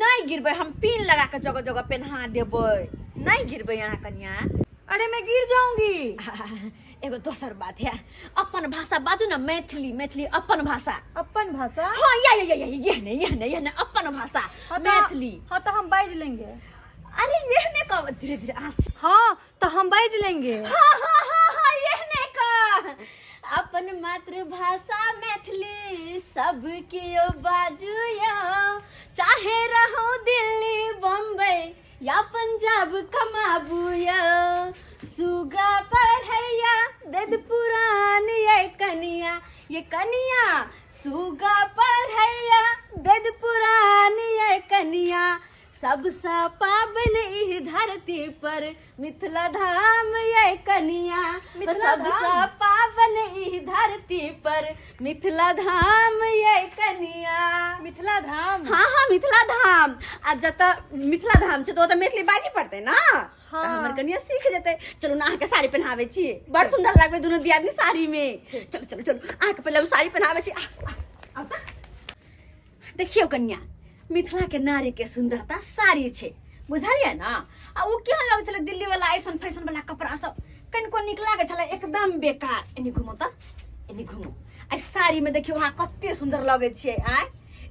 नहि गिरबै, हम पिन लगा के जगह जगह पेन्हा देबै, नहि गिरबै अहाँ कनिया। अरे मैं गिर जाऊंगी। एगो दोसर बात है, अपन भाषा बाजू ने, मैथिली, मैथिली अपन भाषा। अपन भाषा? हाँ, या या या या यह ने यह ने यह ने अपन भाषा। हाँ तो- मैथिली। हाँ तो हम बाज लेंगे। अरे यह ने कह, धीरे धीरे अहाँ। हाँ तो हम बाज लेंगे। हाँ हाँ हाँ हाँ यह ने कह, अपन मातृभाषा मैथिली सबके बाजू या, चाहे रहो दिल्ली बम्बई या पंजाब कमाबू या, सुगा पढ़ैया वेद पुराण ये कनिया, ये कनिया, सुगा पढ़ैया वेद पुराण ये कनिया, सबसँ पावन ई धरती पर मिथिला धाम ये कनिया, मिथिला धाम? सबसँ पावन ई धरती पर मिथिला धाम ये कनिया। मिथिला धाम? हाँ हाँ मिथिला धाम। आ जतऽ मिथिला धाम छै तऽ ओतऽ मैथिली बाजै पड़तै ने। हाँ। तऽ हमर कनिया सीख जेतै। चलू ने, अहाँके साड़ी पहिनाबै छी, बड़ सुन्दर लगबै दुनू दियादनी साड़ी में। चलू चलू चलू, अहाँके पहिले हम साड़ी पहिनाबै छी। आउ तऽ। देखियौ कनिया, मिथिला के नारी के सुंदरता साड़ी छै, बुझलियै ने? आ ओ केहन लगै छलै दिल्ली वाला ऐसन फैशन वाला कपड़ा सब, कनिको नीक लागै छलै? एकदम बेकार। एनी घुमू तऽ, एनी घुमू। आ साड़ी में देखियौ अहाँ कते सुन्दर लगै छियै। आँय,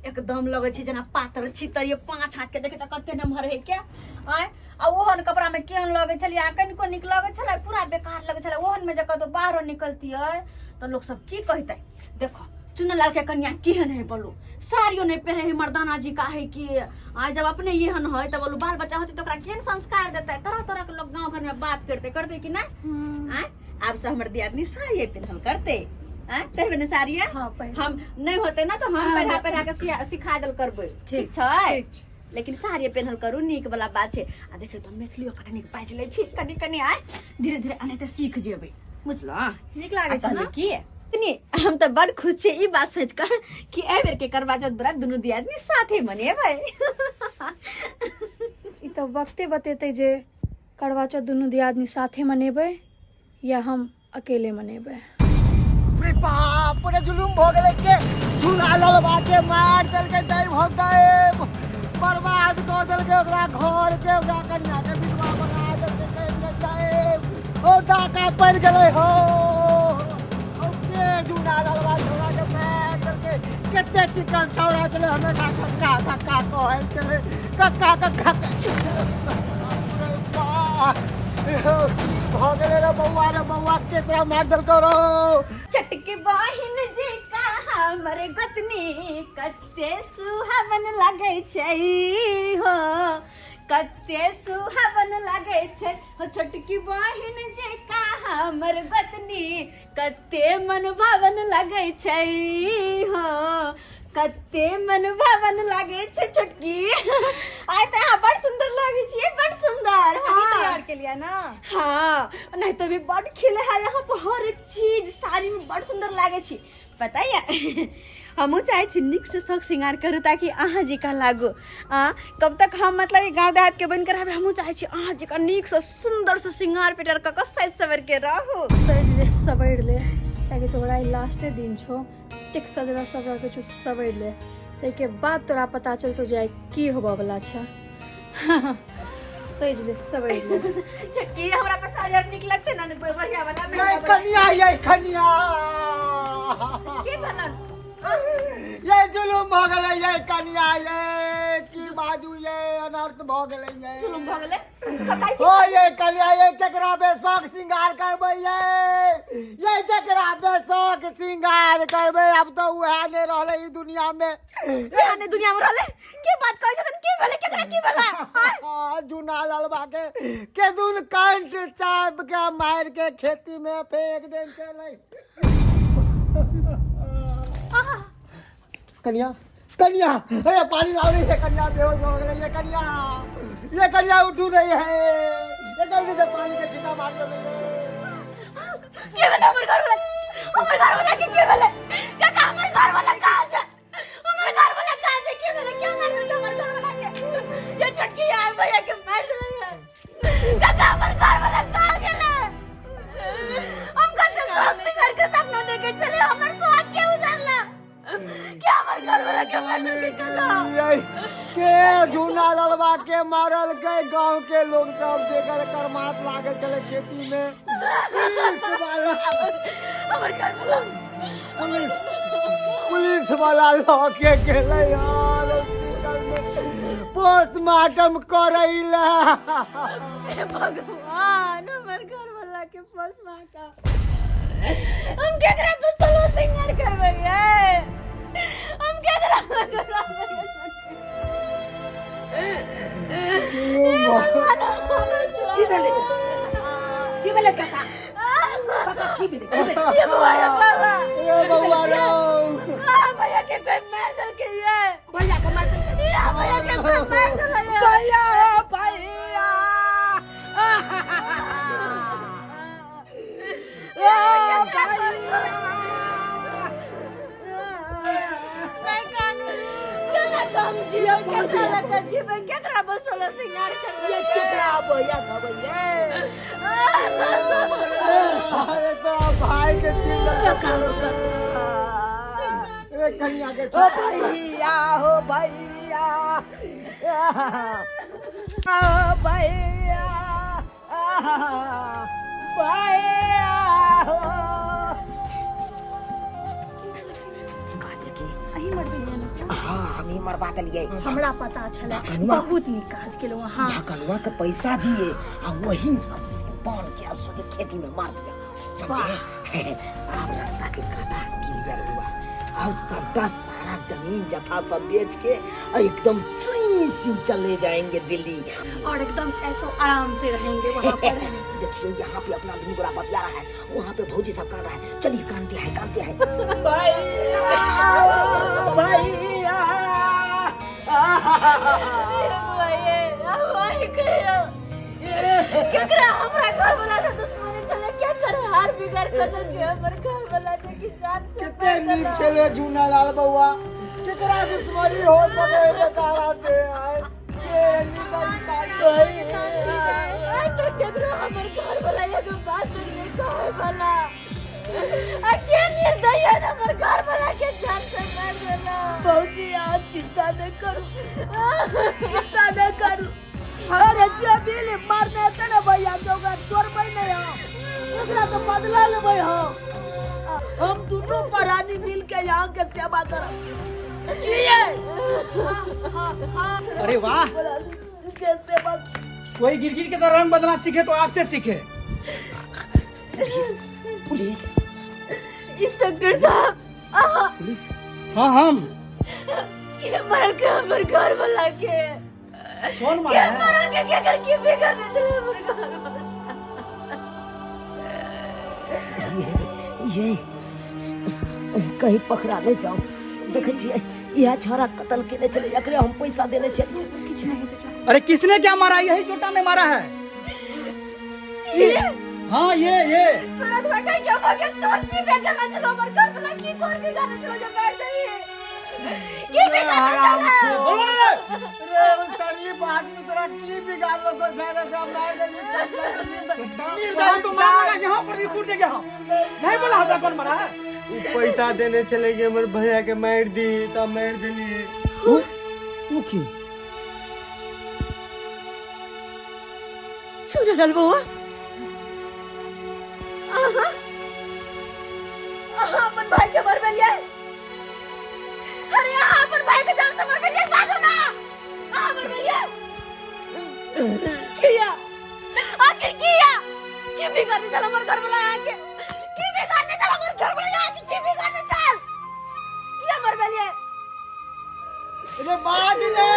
एकदम लगै छै जेना पातर छितर, ये 5 हाथ के देखै तऽ कते नमहर है के। आँय, आ ओहन कपड़ा में केहन लगै छलै? आ कनिको नीक लगै छलै? पूरा बेकार लगै छलै। ओहन में जे कतौ बाहरो निकलतियै तऽ लोक सब की कहतै? देखो चुनलाल के कन्या केहन है, बोलू साड़ियो नहीं पहने है मर्दाना जी का है कि। आ जब अपने एहन है तब बोलू बाल बच्चा होते तो ओकरा केहन संस्कार देते? तरह तरह के लोग गांव घर में बात करते करते कि नहीं? आँय, आब से हमर दियादनी साड़िये पहनल करते। आँय, पहनबे ने साड़िये? हाँ, पहिरबै। हम नहीं होते ना तो हम हाँ, पहिरा पहिरा के सिखा देल करबै। ठीक छै? ठीक छै। लेकिन साड़िये पहनल करू, नीक वाला बात छै। आ देखियौ तऽ मैथिलियो कते नीक बाजि लै छी कनि कनि। आइ धीरे धीरे एनाहिते सीख जेबै, बुझलहुँ? नीक लागै छै कहलहुँ ने? कि तनी हम तऽ बड़ खुश छियै ई बात सोचि कऽ कि एहि बेर के करवा चौथ व्रत दुनू दियादनी साथे मनेबै। ई तऽ वक्ते बतेतै जे करवा चौथ दुनू दियादनी साथे मनेबै या हम अकेले मनेबै। रे बाप रे, जुलुम भऽ गेलै के झूला ललबा के मार देलकै, दै भऽ दै बर्बाद कऽ देलकै ओकरा घर के, ओकरा कन्या के विधवा बना देलकै। दै दै ओ डाका पड़ि गेलै हो। ओ के झूला ललबा छौड़ा के मार देलकै। कते चिकन छौड़ा छलै, हमेशा कक्का कक्का कहै छलै, कक्का कक्का। रे बाप, भऽ गेलै रे बौआ, रे बौआ, केकरा मारि देलकौ रौ? चटके बहिन जे का हमर गोतनी कते सुहावन लगै छै हो, कते सुहावन लगै छै हो। छोटकी बहिन जे का हमर गोतनी कते मन भावन लगै छै हो, कते मन भावन लगै छै। छोटकी, आइ तऽ अहाँ बड़ सुंदर लागै छियै, बड़ सुंदर। हाँ, तैयार के लिए ना। हाँ, नहीं तो भी बड़ खिले है यहाँ पर हर एक चीज साड़ी में बड़ सुंदर लागे छी। पता है, हमहूँ चाहे छी नीक से शौक श्रृंगार करू ताकि अहाँ जकाँ लागू। आ कब तक हम मतलब गाँव देहात के बनकर रहबै? हमहूँ चाहे छी अहाँ जकाँ नीक से सुंदर से श्रृंगार पेटर कऽ कऽ सजि सवर के रहू। सजि ले, सवरि ले, कियाकि तोरा ई लास्टे दिन छौ। एतेक सजरा सवर के छौ, सवरि ले, ताहिके बाद तोरा पता चलतो जाय की होबऽ वाला छै। सजि ले, सवरि ले। की हमरा पर साड़ी नीक लगतै ना? बढ़िया वाला। ये कनिया, ये कनिया। की बनल? ये जुलुम भऽ गेलै ये कनिया, ये की बाजू, ये अनर्थ भऽ गेलै ये। जुलुम भऽ गेलै? ओ ये कनिया, ये केकरा बेसौख श्रृंगार करबै ये? ये केकरा बेसौख श्रृंगार करबै? आब तऽ उएह नहि रहलै ई दुनिया मे। उएह नहि दुनिया मे रहलै? के बात कहै छथिन? की भेलै? केकरा की भेलै? जुना ललबा के दुन कंठ चाप के मार के खेती में फेंक देन चलै। कनिया, कनिया, अरे पानी लाओ रही है, कनिया बेहोश हो गई है। कनिया, ये कनिया उठू नहीं है, ये जल्दी से पानी के छींटा मारियो नहीं है। के भेलै हमर घर वाला? हमर घर वाला के के भेलै काका? हमर घर वाला कहाँ छै? हमर घर वाला कहाँ छै? के भेलै? के मार देलकै हमर घर वाला के? ये छोटकी यार भैया के मार देलै। काका, हमर घर वाला कहाँ गेलै? हम कते शौक सिंगार के सपना देखे छलै, हमर सुहाग के उजारला? के हमर घर वाला के मार देलकै काका? के झूना ललबा के मारल के गांव के लोग सब जेकर करमात लागे छलै खेती में, पुलिस वाला हमर घर वाला पुलिस वाला लऽ के गेलै यार हॉस्पिटल में पोस्टमार्टम करैला। हे भगवान, हमर घर वाला के पोस्टमार्टम! हम केकरा पर सोलो सिंगर करबै ये? हम केकरा पर करबै? की भेलै? की भेलै काका? काका, की भेलै? की भेलै? ये बौआ, ये बाबा। ए बौआ रौ। भैया के कोई मार देलकै ये। भैया के मार देलकै? ये भैया के कोई मार देलकै ये। भैया, भैया, ए भैया। नहीं कानू, केना कम जीवे, केकरा लग जीवे, केकरा बसोला सिंगार करबै? ये केकरा भैया कहबै ये? अरे तो भाई के चिल्ला ए कनिया के। ओ भैया हो, भैया, ओ भैया, भैया हो। कहलियै कि अही मरबेलियै ने? हाँ, हम ही मरबा देलियै। हमरा पता छलै। ढकनुआ। बहुत नीक काज केलहुँ अहाँ। ढकनुआ के पैसा दिए आ वही रस्सी बांध के असो के खेती में मार दिया, समझे? अब रास्ता के कांटा क्लियर हुआ और सबका सारा जमीन जथा सब बेच के और एकदम सुई सी चले जाएंगे दिल्ली। और एकदम ऐसो आराम से रहेंगे वहाँ पर। देखिए, यहाँ पे अपना आदमी गोरा बतिया रहा है, वहाँ पे भौजी सब कान रहा है। चलिए, कानते हैं, कानते हैं। भैया, भैया। केकरा हमरा घर वाला से दुश्मनी छले? क्या कर हार बिगाड़ कर देलकै हमर घर वाला जे कि जान से कते नीक छलै झूना लाल बौआ, केकरा दुश्मनी हो सके बेचारा से? आय के निर्दयी इंसान। आइ तो केकरो हमर घर वाला एगो बात नहीं कहे वाला आ के निर्दयी है हमर घर वाला के जान से मार देला। भौजी आप चिंता नहीं करू, चिंता नहीं करू। अरे जमीन मारने हेतै ने भैया के ओकरा छोड़बै नहीं हम, ओकरा तो बदला लेबै हम। हम दुनू प्राणी मिल के यहाँ के सेवा करब। किए? अरे वाह, प्राणी के सेवा। कोई गिरगिट के तरह रंग बदलना सीखे तो आपसे सीखे। पुलिस, पुलिस, इंस्पेक्टर साहब, आहा पुलिस? हाँ हम। के मरल के हमर घर वाला के? कौन मारा के है? मरल के के कर के बेकार चले हमर घर वाला? ये कहीं पकड़ा नहीं जाओ। देखे छियै इएह छोरा कत्ल केने छलै, एकरे हम पैसा देने छलियै। किछु नहीं हेतै, चल। अरे किसने क्या मारा? यही छोटा ने मारा है। हाँ ये सूरज भाई का क्या भागे तोर की बेकार चलो हमर घर वाला की तोर के गाने चलो जो बैठ रही है की बेकार चलो। बोलो ना रे। रे उ शरीफ आदमी तोरा की बिगाड़लो को छै रे, ओकरा मारि देली निर्दयी तो मार लगा यहाँ पर भी कूद देंगे हम। नहीं बोला होता कौन मारा है। उ पैसा देने छलै कि हमर भैया के मारि दी, तब मारि देलियै। उ की चुनल बउआ, आहा आहा अपन भाई के मरबेलियै। अरे आहा अपन भाई के जान से मरबेलियै, बाजू ना, आहा मरबेलियै किया? आखिर किया? की बिगाड़ने चल हमर घर वाला आके? की बिगाड़ने चल हमर घर वाला आके? की बिगाड़ने चल? किया मरबेलियै? रे बाज रे,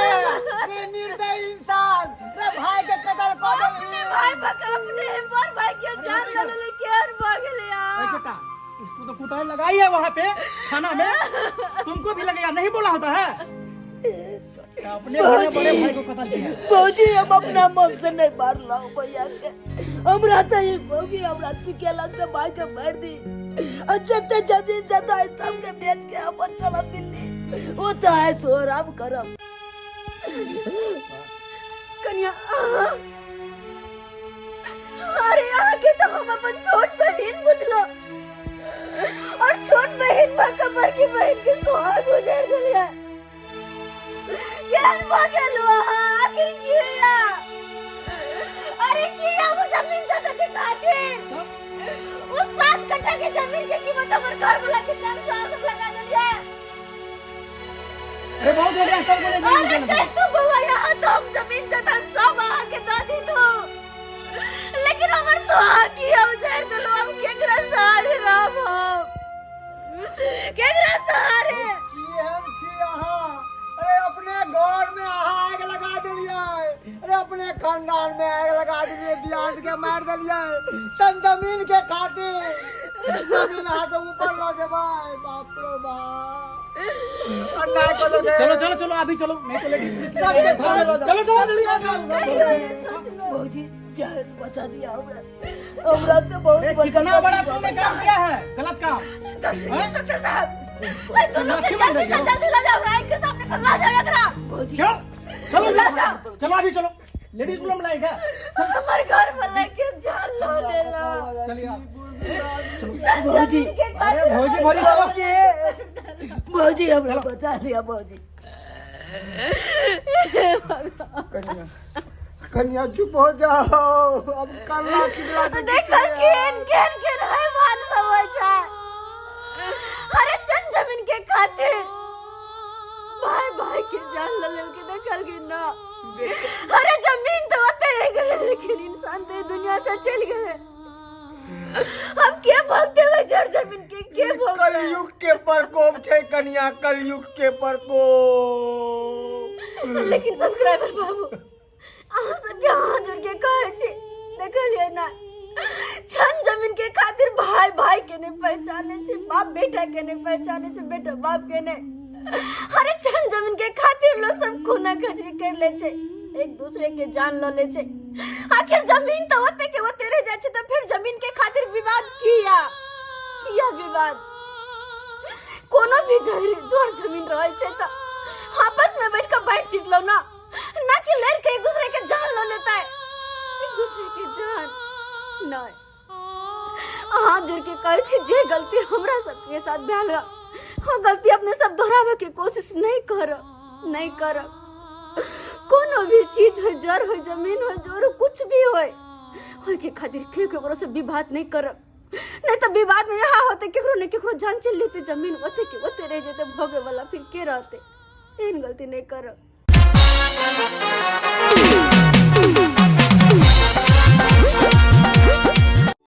रे निर्दयी इंसान, रे भाई के कत्ल कऽ अपने देलही। भाई बका अपने बर भाई के जान ले ले के और भागले अरे यार। छोटा, इसको तो कुटाई लगाई है वहाँ पे थाना में, तुमको भी लगेगा। नहीं बोला होता है। छोटा अपने बड़े बड़े भाई को कत्ल किया। भौजी हम अपना मन से नहीं मारलहुँ भैया के, हमरा तो ई भौजी हमरा सिखेलक से भाई के मारि दी आ जते जमीन जता है सबके बेच के अपन चलब दिल्ली, ओ तो है सो आराम करब। कन्या आहा, अरे यहाँ के तो हम अपन छोट बहन बुझलो और छोट बहन बड़का बड़की बहन के सुहाग उजाड़ दिलिया। केहन भऽ गेल अहाँ? आखिर किया? अरे किया वो जमीन जता के खातिर? वो 7 कट्ठा के जमीन के कीमत हमर घर वाला के जान से आंसू लगा दिलिया। अरे बहुत हो गया, सब बोले अरे कह तू बउआ, यहाँ तो हम जमीन जता सब अहाँ के दऽ दी तू, लेकिन हमर सुहाग किया उजाड़ देलहुँ। हम केकरा सहारे रहब? हम केकरा सहारे? की हम छी अहाँ? अरे अपने घर में अहाँ आगि लगा देलियै, अरे अपने खानदान में आगि लगा देलियै, दियाद के मारि देलियै तन जमीन के खातिर। जमीन अहाँ से ऊपर लऽ जेबै, बाप रे बाप, अन्याय कऽ देलकै। चलो चलो चलो अभी चलो, नहीं तो लेडीज पुलिस ले सबके थाने लऽ जाओ। चलो चलो जल्दी चलो। भौजी जान बचा दिया हमरा, हमरा से बहुत अरे बड़का कितना बड़ा गलती तुमने काम किया है, गलत काम। इंस्पेक्टर साहब, अरे तुम लोग के माफी मांग जल्दी से रही हो। जल्दी ला जाओ, राय के सामने से ला जाओ एकरा। चलो चलो चलो अभी चलो, लेडीज पुलिस लाएगा। हमर घर वाला के जान लो लेला। चलिए आप। भौजी, अरे भौजी भौजी चलो। भौजी, भौजी हमरा बचा लिया भौजी। कन्या, कन्या चुप हो जाओ, अब कल्ला चिल्ला के देखल केन केन केन हैवान सब होइ छै। अरे चंद जमीन के खातिर भाई भाई के जान ल लेल के, देखल कि ना? अरे जमीन तो ओते रह गेलै लेकिन इंसान तो दुनिया से चलि गेलै। हम के भोगते हुए जड़ जमीन के के भोगते? कलयुग के प्रकोप छै कन्या, कलयुग के प्रकोप। लेकिन सब्सक्राइबर बाबू, अहाँ सबके हाथ जोड़ के कहै छी, देखलियै ना, छन जमीन के खातिर भाई भाई के नहीं पहचाने छै, बाप बेटा के नहीं पहचाने छै, बेटा बाप के नहीं। अरे छन जमीन के खातिर लोग सब खूना खचरी कर ले छै, एक दूसरे के जान ल ले छै। आखिर जमीन तो ओते के ओते रह जाइ छै, तो फिर जमीन के खातिर विवाद किया? किया विवाद? कोनो भी जोर जमीन रहे छै तो आपस में बैठ के बैठ चिट लो ना, ना कि लड़ के एक दूसरे के जान लो लेता है, एक दूसरे के जान नहीं। हाथ जोड़ के कहै छी जे गलती हमरा सबके साथ भेल है, वो गलती अपने सब दोहराबे के कोशिश नहीं करब, नहीं करब। कोनो भी चीज हो, जड़ हो, जमीन हो, जोर हो, कुछ भी हो, ओहि के खातिर केओ केकरो से विवाद नहीं करब, नहीं तो विवाद में यहाँ होते केकरो ने केकरो जान चल लेते, जमीन ओते के ओते रह जेते, भोगे वाला फिर के रहते। एहन गलती नहीं करब।